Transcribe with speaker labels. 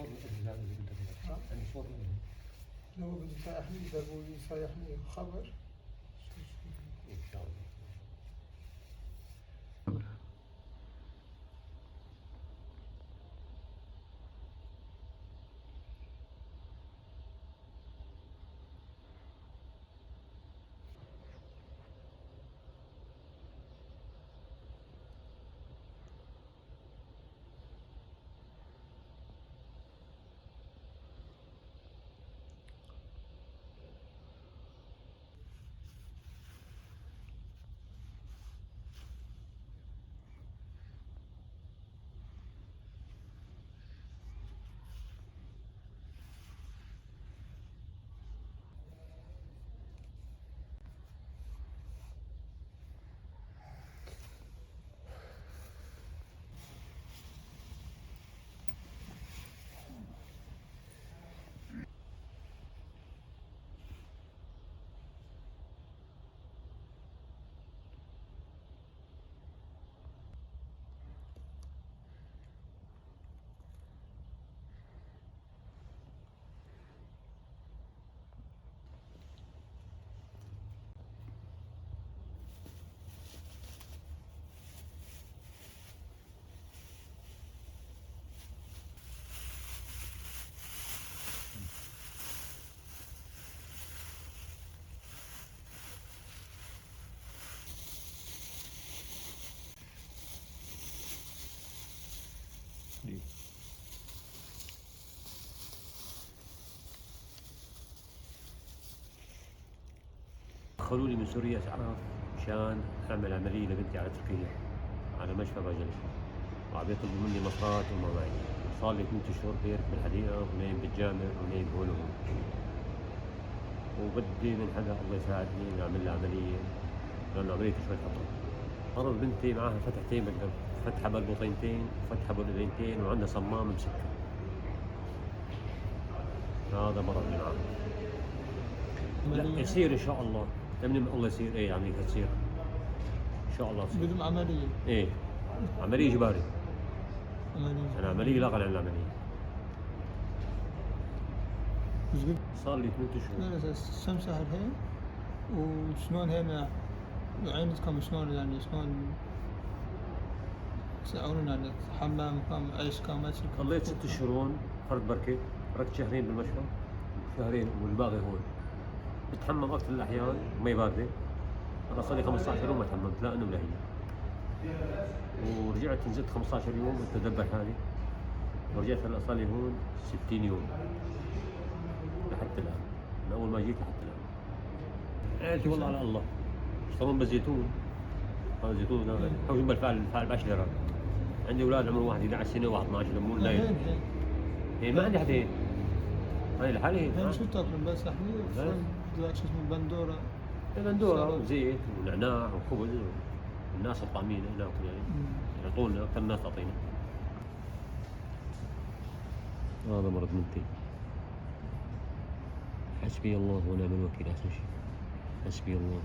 Speaker 1: صور لإلها إذا بدك. عندي صور لإلها.
Speaker 2: لو بده يصيحني ضربوا يصيحني خبر.
Speaker 1: إن شاء الله. دخلوني من سوريا اسعاف مشان اعمل عملية لبنتي على تركيا على مشفى باجلي، وعم يطلبوا مني مصرات وما معي. صار لي 8 اشهر بيرك بالحديقه ونايم بالجامع ونايم هون وهون، وبدي من حدا الله يساعدني نعمل لها عملية لانه عمليتي شوي خطر. مرض بنتي معها فتحتين بالقلب، فتحه بالبطينتين وفتحه بالاذينتين، وعندها صمام مسكر. هذا مرض اللي معها. لا يصير ان شاء الله، تمني من الله يصير. ايه عملية تصير ان شاء الله تصير.
Speaker 2: بدهم عملية.
Speaker 1: ايه عملية اجباري.
Speaker 2: عملية.
Speaker 1: انا عملية لا غنى عن العملية. صار لي 8 اشهر.
Speaker 2: لا لا كم شهر هي وشلون هنا عينتكم شلون يعني شلون تساعدون يعني حمام كم عيش كم؟
Speaker 1: ضليت 6 اشهر هون فرد بركة، ركت شهرين بالمشفى شهرين والباقي هون. بتحمم اكثر الاحيان مي باردة. انا صار لي 15 يوم ما تحممت لا انا ولا هي. ورجعت نزلت 15 يوم قلت ادبر حالي، ورجعت هلا صار لي هون 60 يوم لحتى الان، من اول ما جيت لحتى الان. عيلتي والله على الله يشتغلون بالزيتون، هذا الزيتون هذا حوش بالفعل الفعل ب 10 ليرات. عندي اولاد عمرهم واحد 11 سنة وواحد 12 لمون نايم. هي ما عندي حدا هين. هاي لحالي
Speaker 2: هين. شو تاكلون بس لحمية؟ شو اسمه بندورة؟
Speaker 1: بندورة وزيت ونعناع وخبز، الناس تطعمينا ناكل يعني يعطونا اكثر الناس تعطينا. هذا مرض بنتي. حسبي الله ونعم الوكيل. احسن شيء حسبي الله.